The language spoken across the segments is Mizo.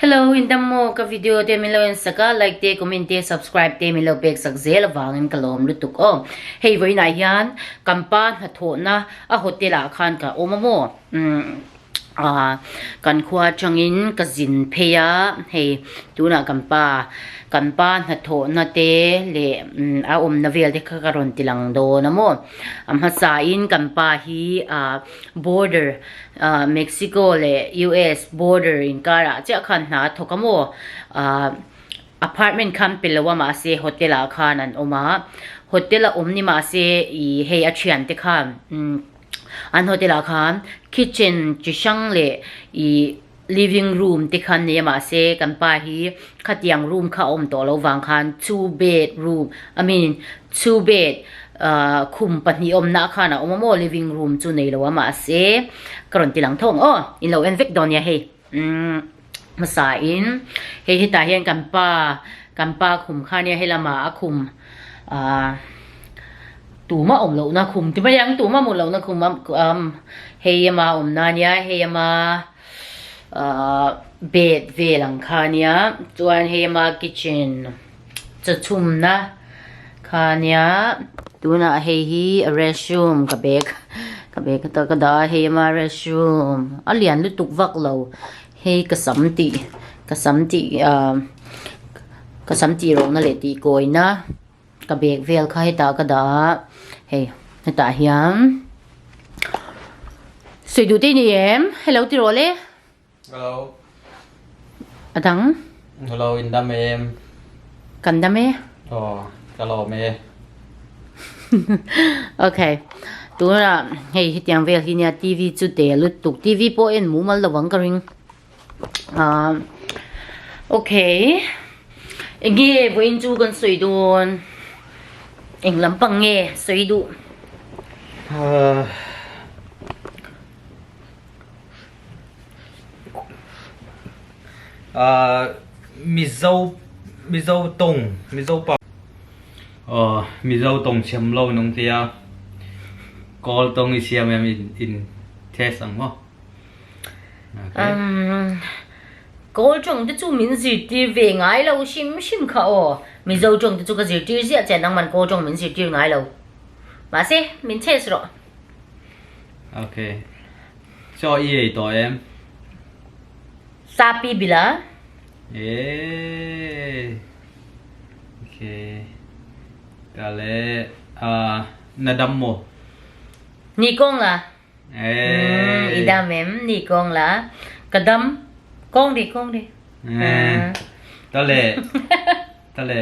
Hello in dam maw ka video te min lo en sak a like te comment te subscribe te min lo pek sak zel avangin ka lawm lutuk aw hei vawiinah hian kan pa hnathawhna a hotel ah khan ka awm a maw umm ah kan khua atangin ka zin phei a hei tunah kan pa kan pa hnathawhna te leh a awmna vel te kha ka rawn ti lang dawn a maw a hmasa in kan pa hi ah border ah Mexico leh US border inkarah chiah khan hna a thawk a maw ah apartment kha an pe lo a mahse hotel ah khan an awm a hotel a awm ni mahse ih hei a thiante khan umm an hotel ah khan kitchen chi hrang leh ih living room te kha an nei a mahse kan pa hi khatiang room kha a awm tawh loh vang khan two bed room I mean two bed ah khum pahnih awmna khan a awm a maw living room chu nei lo a mahse ka rawn ti lang thawng aw in lo en vek dawn nia hei umm hmasa in hei hetah hian kan pa kan pa khum kha nia helamah a khum ah tuma awm lohna khum ti mai ang tuma hmuh lohna khum a umm hei ama awmna ania hei ama ah bed vel ang kha ania chuan hei ama kitchen chawchhumna kha ania tunah hei hi restroom ka bag ka bag ka ka dah a hei ama restroom a lian lutuk vak lo hei ka sam tih ka sam tih ah ka sam tih rawhna leh tih kawina. Ka bag vel kha hetah ka dah a, hei hetah hian sawi duh te i nei em? Hello ti rawh le. Hello. A dang. Hello in dam em? Kan dam e. Aw ka lawm e. Okay. Tunah hei hetiang vel hi nia TV chu te lutuk TV pawh en mumal lovang ka ring. Ahh okay enge vawiin chu kan sawi dawn eng lampang nge sawi duh ahh ahh mizo mizo tawng mizo pa aw mizo tawng chhem lo nung tia kawl tawng i siam em in test ang maw. Umm Kawl tawng te chu min zirtir ve ngai lo hrim hrim kha aw. Mizo tawng te chu ka zirtir ziah che nangman Kawl tawng min zirtir ngai lo. Mahse min chase rawh. Okay. Chaw i ei tawh em? Sapi bila. Eee. Okay. Tale ah na dam maw? Ni kawng la. Umm i dam em ni kawng la ka dam kawng ri kawng ri. Tale tale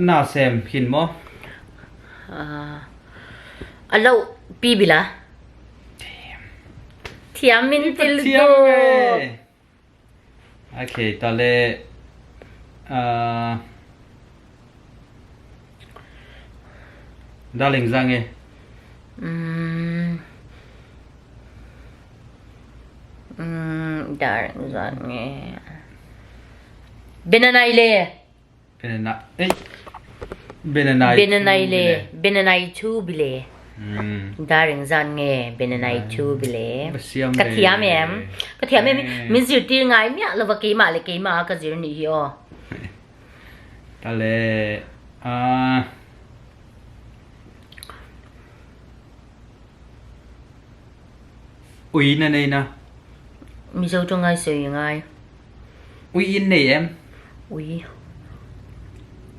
na sem hin maw? A lo pi bila. Thiam min ti lutuk. Okay, tale uh, darling zang e. Mm. Mm, darling zang e. Benanai le. Benanai ei Benanai Benanai le Benanai chu bile Darling zan nge Benanai chu bile Ka thiam em Ka thiam em min zirtir ngai miah lova keimah le keimah a ka zir nih hi aw Tale a Ui na nei na Mizo tawng ai sawi ngai Ui in nei em? Ui.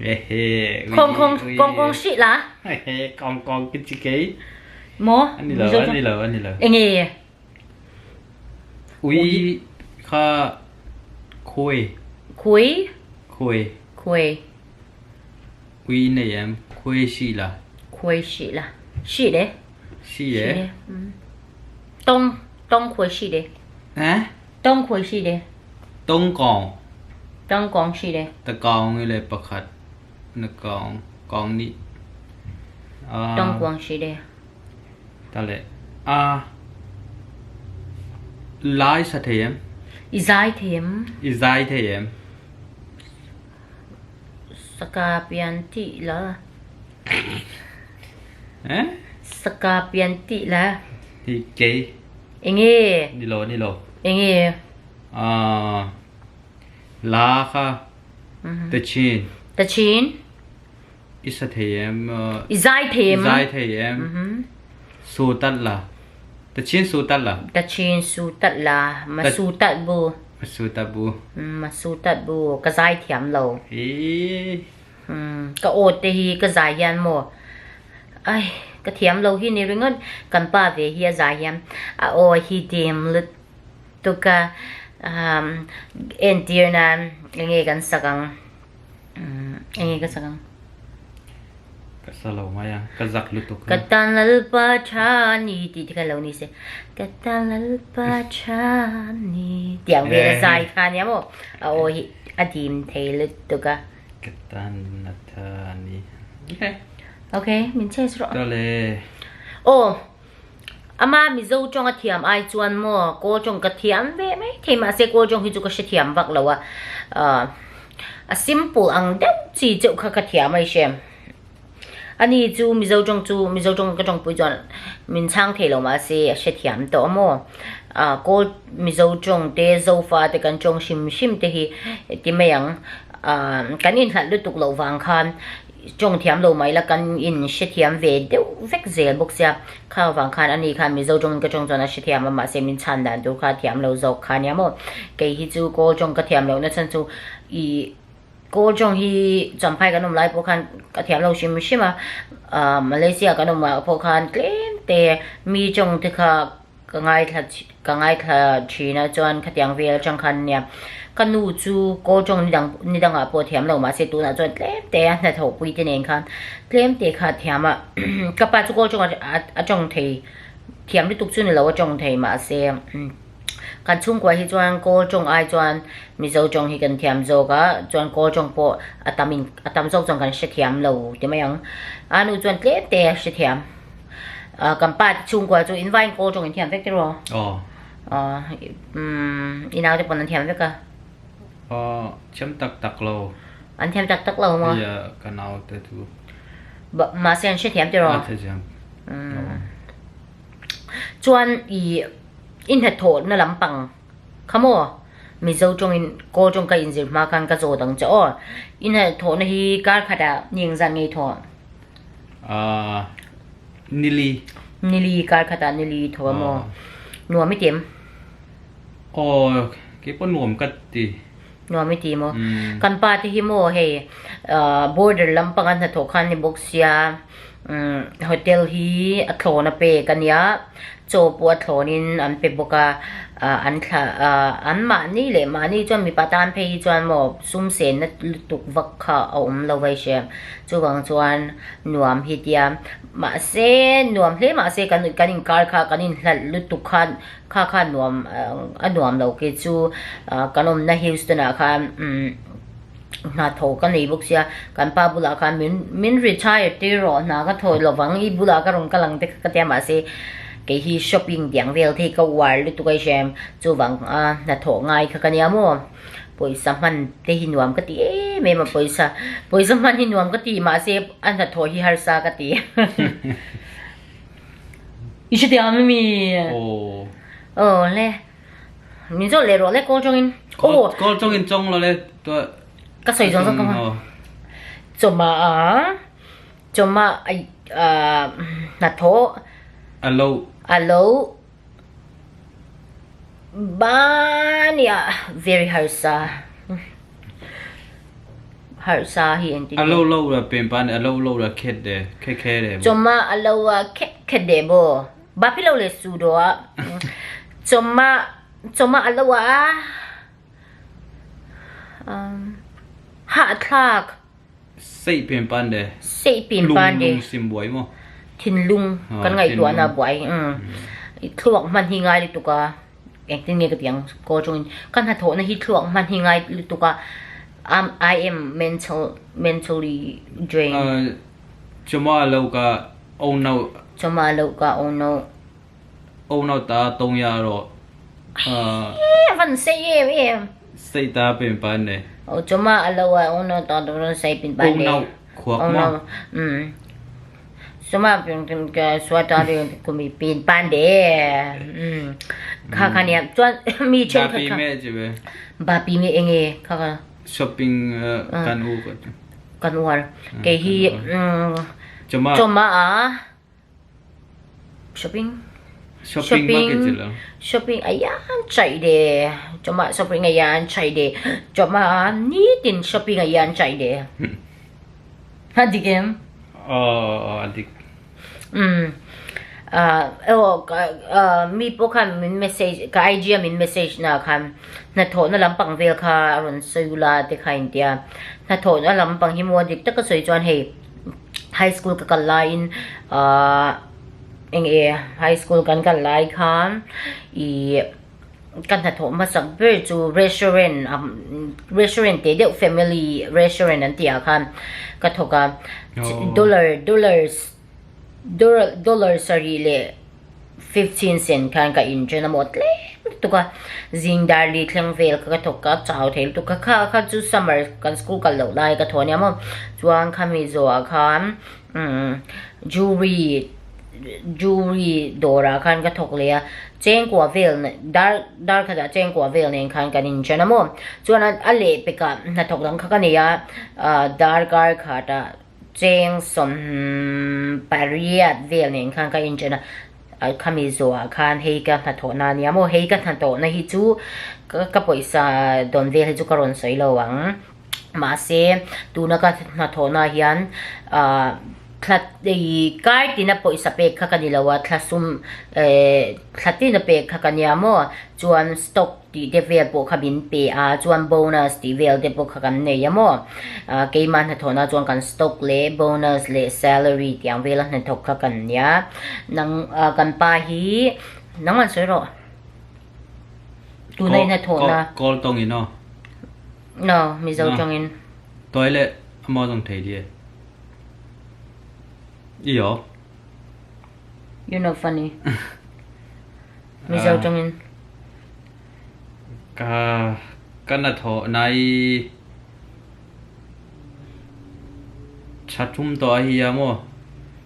Ehe. Kong kong kong kong si la. Ehe, kong kong cái chi cái. Mo. Ani lo, ani lo, ani lo. Enge. Ui kha khui. Khui. Khui. Khui. Ui in nei em? Khui si la. Khui si la. Si de. Si de. Tong tong khui si de. Eh? Tong khui si de. Tong kong. Tong kong si de. Ta kong i le pakhat na kong kong nih. Tong kuang si de. Ta le a lai sa thei em? I zai thei em? I zai thei em? Saka pian ti la. Eh? Saka pian ti la. Hi kei. Enge? Ni lo, ni lo. Enge? Ah, la kha tachin. Tachin? I sa thei em? I zai thei em? I zai thei em? Su tat la. Tachin su tat la. Tachin su tat la. Ma su tat bu. Ma su tat bu. Ma su tat bu. Ka zai thiam lo. Hi. Ka aw te hi ka zai hian maw ai ka thiam lo hi ni ringawt kan pa ve hi a zai hian a aw hi dim lutuk a entir nan enge kan sak ang enge ka sak ang. Ka sa lo mai a ka zak lutuk. Ka tan lalpa tha ni tih te kha lo ni se ka tan lalpa tha ni tih ang vel a zai kha nia maw a aw hi a dim thei lutuk a. Ka tan na tha ni. Okay. Okay, min chase rawh. Tale. Aw, ama Mizo tawng a thiam ai chuan maw Kawl tawng ka thiam ve mai thei mahse Kawl tawng hi chu ka hre thiam vak lo a. A simple ang deuh chi cheuh kha ka thiam a i hre. Ani chu Mizo tawng chu Mizo tawng ka tawngpui chuan min chhang thei lo mahse a hre thiam tawh a maw. Kawl Mizo tawng te Zofa te kan tawng hrim hrim te hi ti mai ang. Kan inhlat lutuk loh vang khan tawng thiam lo mai la kan in hre thiam ve deuh vek zel bawk sia. Kha vang khan ani khan Mizo tawngin ka tawng chuan a hre thiam a mahse min chhan dan tur kha a thiam lo zawk kha nia maw. Kei hi chu Kawl tawng ka thiam lohna chhan chu ih Kawl tawng hi Champhai kan awm lai pawh khan ka thiam lo hrim hrim a, Malaysia kan awm ah pawh khan tlem te mi tawng te kha ka ngaithla ka ngaithla thin a chuan khatiang vel atang khan ania ka nu chu Kawl tawng ni dang ni dangah pawh thiam lo mahse tunah chuan tlem te a hnathawh pui te nen khan tlem te kha a thiam a ka pa chu Kawl tawng a tawng thei thiam lutuk chu ni lo a tawng thei mahse. Kan chhungkua hi chuan Kawl tawng ai chuan Mizo tawng hi kan thiam zawk a, chuan Kawl tawng pawh a tam in a tam zawk chuan kan hrethiam lo ti mai ang. A nu chuan tlem te a hrethiam. Ah kan pa te chhungkua chu in vaiin Kawl tawng in thiam vek tiraw? Aw. Aw umm i naute pawn an thiam vek a. Aw thiam tak tak lo. An thiam tak tak lo maw? Ia ka naute chu. Mahse an hrethiam tiraw? An hrethiam. Umm. Chuan i i hnathawhna lampang kha maw Mizo tawngin Kawl tawng ka inzir hma khan ka zawt ang che aw. I hnathawhna hi kar khatah ni engzat nge i thawh? Aaa nili. Nili kar khatah nili i thawh a maw? Nuam i ti em? Aw keipawh nuam ka ti. Nuam i ti maw? Kan pa te hi maw hei border lampanga hnathawh khan ni bawk sia Hotel hi a thlawn a pek a nia, chaw pawh a thlawnin an pe bawk a, an thla an mahni leh mahni chuan mipa tan phei hi chuan maw sum senna lutuk vak kha a awm lo vai hria, chuvang chuan nuam hi tia mahse nuam hle mahse kan kan inkar kha kan inhlalh lutuk khan kha kha nuam a nuam lo khi chu kan awmna Houston ah khan. Hna thaw ka nei bawk sia, kan pa bulah khan min min retire tir rawh hna ka thaw lovang i bulah ka rawn kal ang te kha ka tia mahse kei hi shopping tiang vel te hi ka uar lutuk a i hria em chuvang a hna thawh ngai kha ka nia maw pawisa hman te hi nuam ka ti em em a pawisa pawisa hman hi nuam ka ti mahse a hna thawh hi harsa ka ti i hre tiang ami aw le. Min zawh leh rawh le kawl tawngin. Aw. Kawl tawngin chawng lo le. Ka sawi zawng zawng ka hma. Chawma a chawma a hnathawh. A lo. A lo bania very harsa. Harsa hi engtin A lo lo la pen pa a lo lo la khet de khe khe de. Chawma a lo a khet khet de bo. Bapi lo le su do a chawma chawma a lo a hahthlak Seih pen pan de Seih pen pan de Lung sim buai maw Thinlung kan ngaihtuahna buai i thluak hman hi ngai lutuk a engtin nge ka ti ang kawl chungin ka hnathawhna hi thluak hman hi ngai lutuk a I am mental mentally drained. Chawma lo ka oh no. Chawma lo ka oh no. Oh no ta tong ya ro. Eh, van sei em em. Sei ta pen pan ne. Oh chawma alo a oh no ta tong sei pin pan ne. Oh no khuak ma. Oh no. Mm. Chawma pin pin ka swa ta de kumi pin pan de. Mm. Kha kha nia chuan mi thenkhat kha. Bapi me chi ve. Bapi me enge kha kha. Shopping kan u ka. Kan uar. Kei hi chawma chawma a shopping shopping shopping shopping ayan chai de chawma shopping ayan chai de chawma nitin shopping ayan chai de. Ha dik em? Aw a dik. Umm aw mi pawh khan min message ka IG a min message na khan hnathawhna lampang vel kha a rawn sawi ula te kha in tia hnathawhna lampang hi maw dik taka sawi chuan hei high school ka kal laiin ahh eng nge high school kan kal lai khan ih Ka hnathawh hmasak ber chu restaurant restaurant teh deuh family restaurant an tih ah khan ka thawk a dollar dollars dollar sarih leh 15 cent khan ka inchen a maw tlem lutuk a zing dar li thleng vel kha ka thawk a chau thei lutuk a kha kha chu summer kan school kal loh lai ka thawh ania maw chuan khami zawhah khan Jewelry jewelry dawrah khan ka thawk leh a, chengkua vel dar dar khatah chengkua vel nen khan kan inchen a maw chuan a lehpekah hnathawk dang kha ka nei a ah darkar khatah cheng sawm pariat vel nen khan ka inchen a khami zawhah khan hei ka hnathawhna a nia maw hei ka hnathawhna hi chu ka pawisa dawn vel hi chu ka rawn sawi lo ang. Mahse, tuna ka hnathawhna hian ah thla ih kar tina pawisa pek kha ka ni lo a, thla sum eh thla tina pek kha ka nia maw? Chuan stock tih te vel pawh kha min pe a, chuan bonus tih vel te pawh kha kan nei a maw? Ah keimah hnathawhna chuan kan stock leh bonus leh salary tih ang vela hnathawk kha kan nia. Nang ah kan pa hi nangman sawi rawh. Tuna i hnathawhna. Kawl tawngin aw. No, Mizo tawngin. Toilet a maw zawng thei diai. I aw. You no funny. Mizo tawngin. Ka ka na thaw nai tha thum tawh a hi a maw.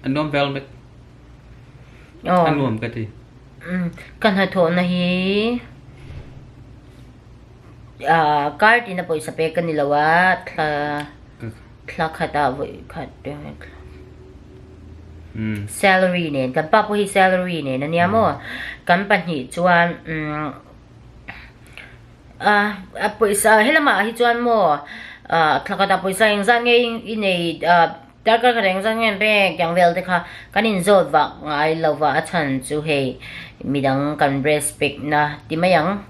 A nuam vel mek. Aw. A nuam ka ti. Ka hnathawhna hi Card in a pawisa pek ka ni lo a, thla thla khat ah vawi khat salary nen kan pa pawh hi salary nen a nia maw kan pahnih chuan umm a pawisa helamah hi chuan maw thla khat ah pawisa engzat nge i nei Darkar ka reng zan ngen pek tiang vel te kha kan inzawt vak ngai lo va a chhan chu hei midang kan respect na ti mai ang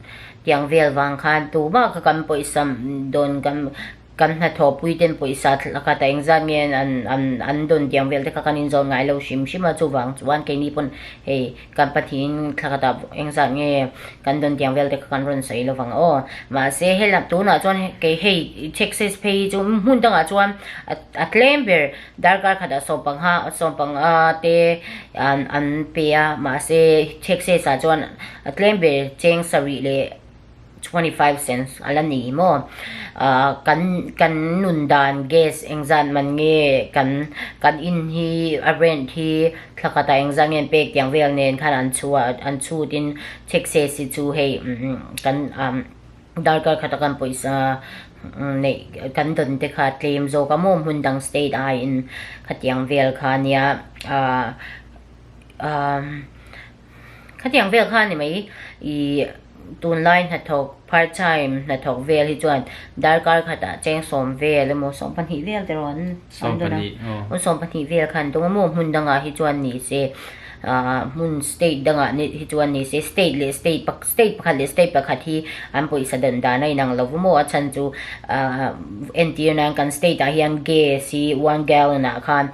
tiang vel vang khan tumah kha kan pawisa dawn kan kan hnathawh pui ten pawisa thlakhat ah engzat nge an an an dawn tiang vel te kha kan inzawt ngai lo hrim hrim a chuvang chuan keini pawn hei Kan pathiin thla khatah engzat nge kan dawn tiang vel te kha kan rawn sawi lovang aw. Mahse helam tunah chuan kei hei Texas phei hi chu hmun dangah chuan a tlem ber darkar khatah sawmpangha sawmpanga te an an pe a mahse Texas ah chuan a tlem ber cheng sarih leh 25 cents a la ni maw? Ah kan kan nun dan gas engzat man nge kan kan in hi a rent hi thla khatah engzat nge an pek tiang vel nen khan an chhuah an chhut in taxes hi chu hei kan ah darkar khata kan pawisa neih kan dawn te kha tlem zawk a maw hmun dang state aiin khatiang vel kha nia ah ah. Khatiang vel kha a ni mai. Ih tunlai hnathawk part time hnathawk vel hi chuan darkar khatah cheng sawm vel emaw 12 vel te rawh an an dawn a. Aw 12 vel kha an dawng a maw hmun dangah hi chuan ni se ah hmun state dangah hi chuan ni se state leh state state pakhat leh state pakhat hi an pawisa dan dan a inang lo maw a chhan chu ah entir nan kan state ah hian gas hi one gallon ah khan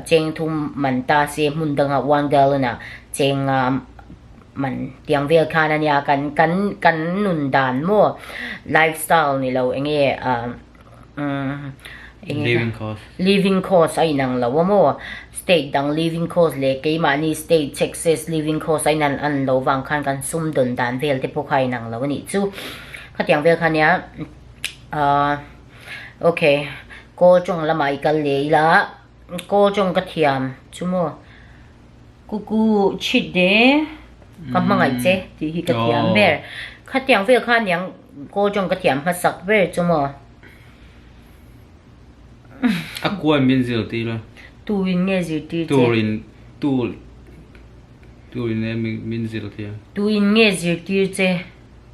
Cheng thum man ta se hmun danga one gallon ah cheng man tiang vel khan a nia kan kan kan nun dan maw lifestyle ni lo enge enge Living cost. Living cost a inang lo a maw state dang living cost leh keimahni state Texas living cost a inan an lo vang khan kan sum dawn dan vel te pawh kha a inang lo a nih chu khatiang vel kha nia Ok, kawl tawng lamah i kal leh ila, kawl tawng ka thiam chu maw? Kuku chhit de. Ka hmangaih che tih hi ka thiam ber. Khatiang vel kha aniang Kawl tawng ka thiam hmasak ber chu maw? A kual min zirtir a. Tu in nge zirtir che? Tur in tu tu in nge min zirtir. Tu in nge zirtir che?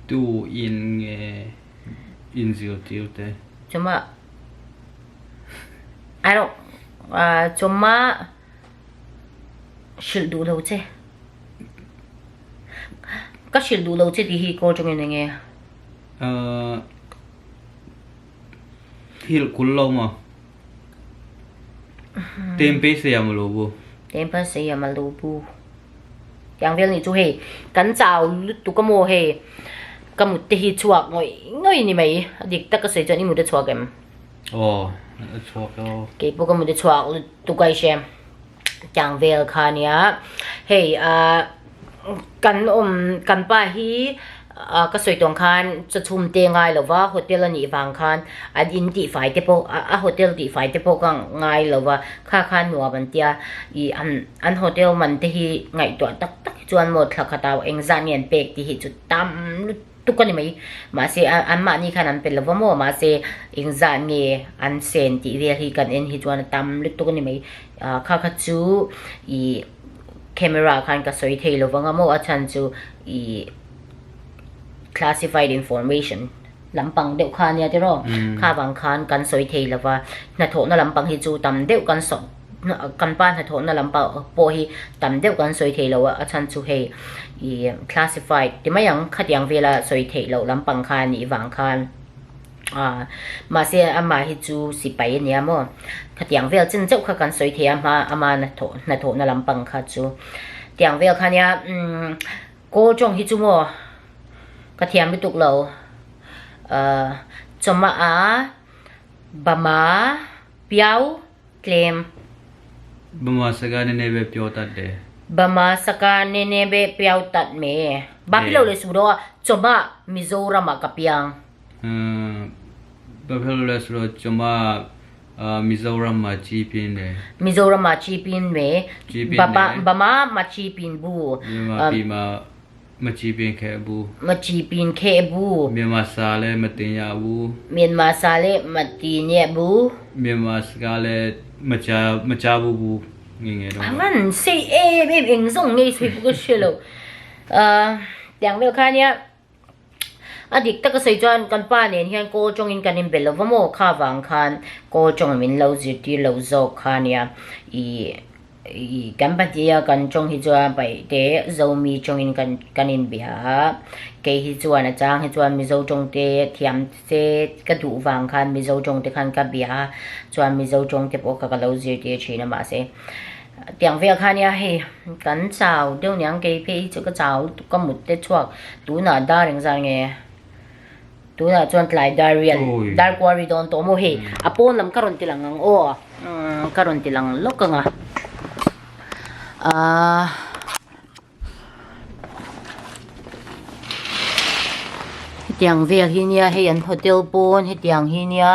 Tu in nge in zirtir te? Chuma I don't chuma hrilh duh lo che. Ka hrilh duh lo che tih hi kawl tawngin eng nge? Thil kul lo maw? Tempe siam lo bu. Tempe siam lo bu. Tiang vel nih chu hei kan chau lutuk a maw hei ka mut te hi chhuak ngawih ngawih ni mai a dik tak ka sawi chuan i mut a chhuak em? Aw a chhuak e aw. Keipawh ka mut a chhuak lutuk a i hre. Tiang vel kha nia hei ah kan awm kan pa hi ah ka sawi tawng khan chawchhum te ngai lo va hotel a nih vang khan an in tihfai te pawh a hotel tihfai te pawh ka ngai lo va kha khan nuam an tia ih an an hotel man te hi ngaihtuah tak tak hi chuan maw thla khat ah engzah nge an pek tih hi chu tam lutuk. tuk a ni mai. Mahse a anmahni khan an pe lo va maw? Mahse engzah nge an sen tih vel hi kan en hi chuan a tam lutuk a ni mai. Ah kha kha chu ih camera khan ka sawi thei lo vang a maw? A chhan chu ih classified information lampang deuh kha a nia tiraw? Kha vang khan kan sawi thei lo va, hnathawhna lampang hi chu tam deuh kan sawi kan pa hnathawhna lam pawh hi tam deuh kan sawi thei lo a, a chhan chu hei ih classified ti mai ang khatiang vela sawi theih loh lampang kha a nih vang khan ah mahse amah hi chu sipai a nia maw khatiang vel chin chauh kha kan sawi thei a hma ama hnathawhna lampang kha chu tiang vel kha nia umm kawl tawng hi chu maw ka thiam lutuk lo ah chawhmah a bama piau. Tlem. Bama saka nene be pyo tat de. Bama saka nene be pyo tat me. Ba pi lo le su do a chawma Mizoram ah ka piang. Ba pi lo le su do chawma Mizoram ah chi pin de. Mizoram ah chi pin me. Bama ma chi pin bu. Bama pi ma Ma chi pin khe bu. Ma chi pin khe bu. Myanmar sa le ma tin ya bu. Myanmar sa le ma tin ya bu. Myanmar sa le ma cha ma cha bu bu nge nge do. Avan sei em em eng zong nge sei bu ka hre lo. Tiang vel kha nia a dik taka sei chuan kan pa nen hian kawl tawngin kan inbe lo va maw kha vang khan kawl tawng min lo zirtir lo zawk kha nia i Ih kan pahnih a kan tawng hi chuan paihte Zomi tawngin kan kan inbia a, kei hi chuan a chang hi chuan Mizo tawng te thiam te ka duh vang khan Mizo tawng te khan ka bia a, chuan Mizo tawng te pawh kha ka lo zirtir thin a mahse tiang vel kha nia hei kan chau deuh niang kei phei hi chu ka chau lutuk ka mut te chhuak tunah dar engzat nge. Tunah chuan tlai dar rial dar kual ri dawn tawh maw hei a pawn lam ka rawn ti lang ang aw ka rawn ti lang lawk ang a ahh hetiang vel hi nia hei an hotel pawn hetiang hi nia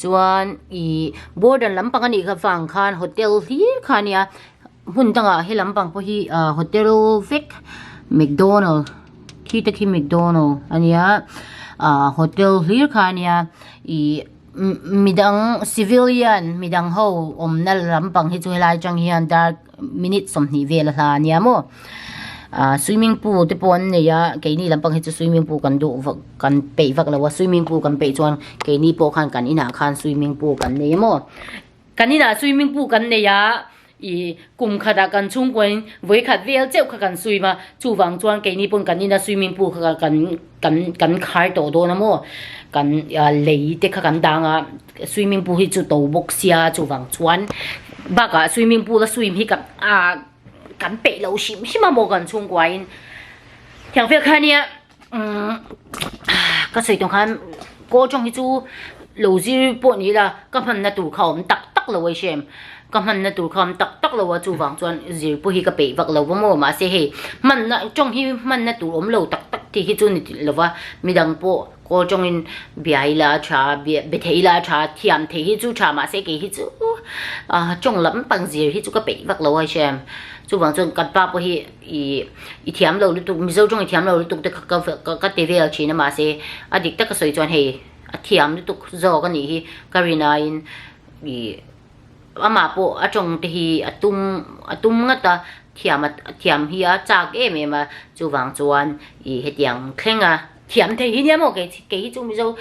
chuan ih border lampang anih kha vang khan hotel hlir kha ania hmun dangah he lampang pawh hi ah hotel vek mcdonald. Khi te khi McDonald a nia ah hotel hlir kha a nia ih midang civilian midang ho awmna lampang hi chu helai atang hian dar minute 20 vel a hla a nia maw ah swimming pool te pawh an nei a keini lampang hi chu swimming pool kan duh vak kan peih vak lo a swimming pool kan peih chuan keini pawh khan kan inah khan swimming pool kan nei a maw. Kan inah swimming pool kan nei a, ih kum khatah kan chhungkuain vawi khat vel cheuh kha kan swim a, chuvang chuan keini pawn kan ina swimming pool kha kan kan kan khar tawh dawn a maw, kan lei te kha kan dang a, swimming pool hi chu to bawk sia chuvang chuan bakah swimming pool a swim hi ka ah kan peih lo hrim hrim a maw kan chhungkuain thiang fel kha nia. Umm ka sawi tawng khan kawl tawng hi chu lo zir pawh ni ila ka hmanna tur kha a awm tak tak lo a i hrem ka hmanna tur kha a awm tak tak lo a chuvang chuan zir pawh hi ka peih vak lo va maw mahse hei hmanna tawng hi hmanna tur awm lo tak tak tih hi chu ni lo va midang pawh. Kawl tawngin bia ila a tha, be thei ila a tha, thiam thei hi chu tha mahse kei hi chu tawng lam pang zir hi chu ka peih vak lo a hre. Chuvang chuan kan pa pawh hi ih i thiam lo lutuk, Mizo tawng i thiam lo lutuk te kha ka ka ti vel thin a mahse a dik taka sawi chuan hei a thiam lutuk zawk a nih hi ka rinaiin ih Amah pawh a tawng te hi a tum a tum ngat a, thiam a thiam hi a chak em em a, chuvang chuan ih hetiang thleng a thiam thei hi nia maw kei kei hi chu Mizo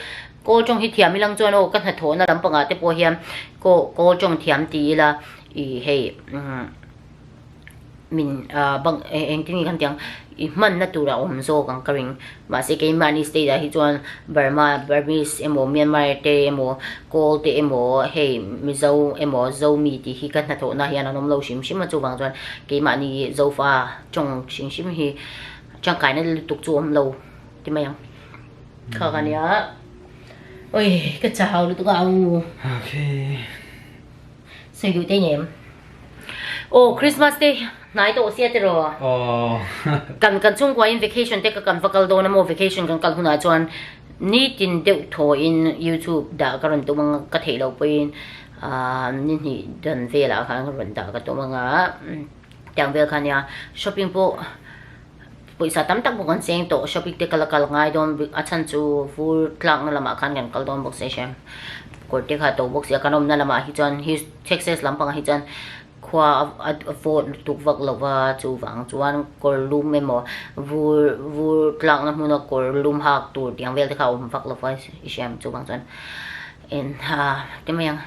kawl tawng hi thiam ilang chuan aw ka hnathawhna lampangah te pawh hian kaw kawl tawng thiam ti ila ih hei umm. Min bang engtin nge khan tiang i hmanna tur a awm zawk ang ka ring. Mahse keimahni state ah hi chuan Burma, Burmese emaw Myanmar te emaw Kawl te emaw hei Mizo emaw Zomi tih hi ka hnathawhna hian an awm lo hrim hrim a chuvang chuan keimahni Zofa tawng hrim hrim hi tangkaina lutuk chu awm lo ti mai ang. Kha ka nia. Oi ka chau lutuk a u. Okay. Sawi duh te ngem. Aw Christmas te hnai tawh sia tiraw. Aw. Kan kan chhungkua in vacation te ka kan va kal dawn a maw vacation kan kal hunah chuan nitin deuh thaw in youtube dah ka rawn tum anga ka theih loh pawhin ah ni hnih dan velah khan ka rawn dah ka tum anga tiang vel kha nia shopping pawh pawisa tam tak pawh kan cheng tawh shopping te ka la kal ngai dawn a chhan chu vur tlakna lamah khan kan kal dawn bawk sia hriam kawr te kha a to bawk sia kan awmna lamah hi chuan Texas lampangah hi chuan khua a vawt lutuk vak lo va chuvang chuan kawr lum emaw vur vur tlakna hmuna kawr lum hak tur tiang vel te kha a awm vak lo va i hriam chuvang chuan en ha ti mai ang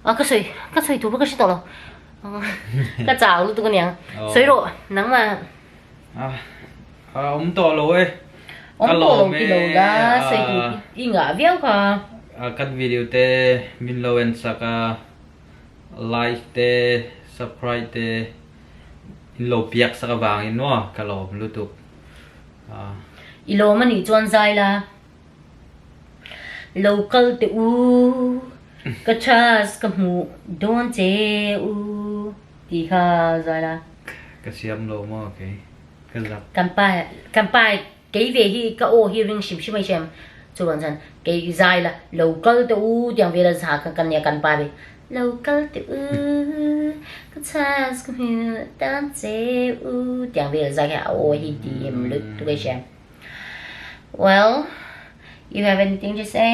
a ka sawi ka sawi tur pawh ka hre tawh lo ka chau lutuk aniang sawi rawh nangmah. A awm tawh lo e. Awm tawh lo ti lo la, sawi tur i ngah viau kha. Kan video te min lo en sak a, like te subscribe te in lo piak sak avangin maw ka lawm lutuk. I lawm anih chuan zai la. Lo kal teh u, ka chance ka hmuh dawn che u tih kha zai la. Ka siam lo maw kei ka zak. Kan pa kan pa kei ve hi ka aw hi ring hrim hrim a hriam chuan chuan kei zai la lo kal teh u tiang vel a za kha kan nia kan pa ve lo kal teh u ka chhas ka hmu tan che u tiang vel zai kha a aw hi ti em lutuk a hriam well you have anything to say?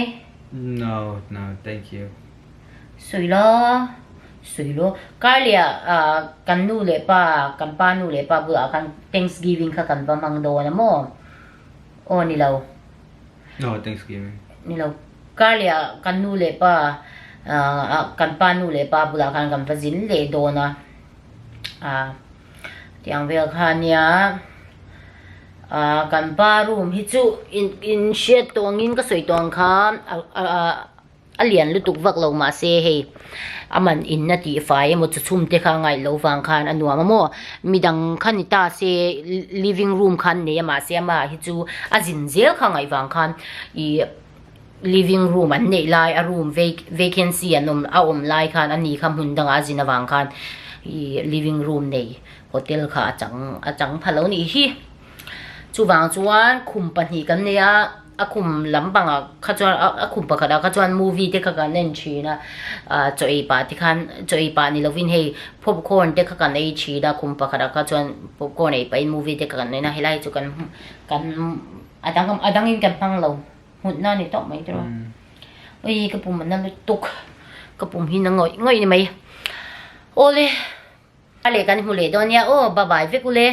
No no thank you. Sawi la, sawi lo. Karleh ah kan nu leh pa, kan pa nu leh pa bulah khan Thanksgiving kha kan va hmang dawn a maw? Aw ni lo. No, Thanksgiving. Ni lo. Karleh ah kan nu leh pa, kan pa nu leh pa bulah khan kan va zin leh dawn a. Tiang vel kha nia. Kan pa room hi chu in hriat tawh angin ka sawi tawh ang kha A lian lutuk vak lo mahse hei a man in a tih fai emaw chu chhum te kha a ngaih loh vang khan a nuam a maw midang kha ni ta se living room kha an nei a mahse amah hi chu a zin zel kha ngaih vang khan ih living room an neih lai a room vacancy an awm a awm lai khan a ni kha hmun dangah a zin avang khan ih living room nei hotel kha a chang a chang pha lo nih hi chuvang chuan khum pahnih kan nei a. A khum lam pangah kha chuan a khum pakhatah kha chuan movie te kha kan en thin a ah chaw ei pah te khan chaw ei pah ni lovin hei popcorn te kha kan ei thin a khum pakhatah kha chuan popcorn ei pahin movie te kha kan en a helai chu kan kan a dang a dangin kan hmang lo hmutna a ni tawp mai tiraw ui ka pum a na lutuk ka pum hi na ngawih ngawih ni mai awle a leh kan hmu leh dawn nia aw bye bye vek ule.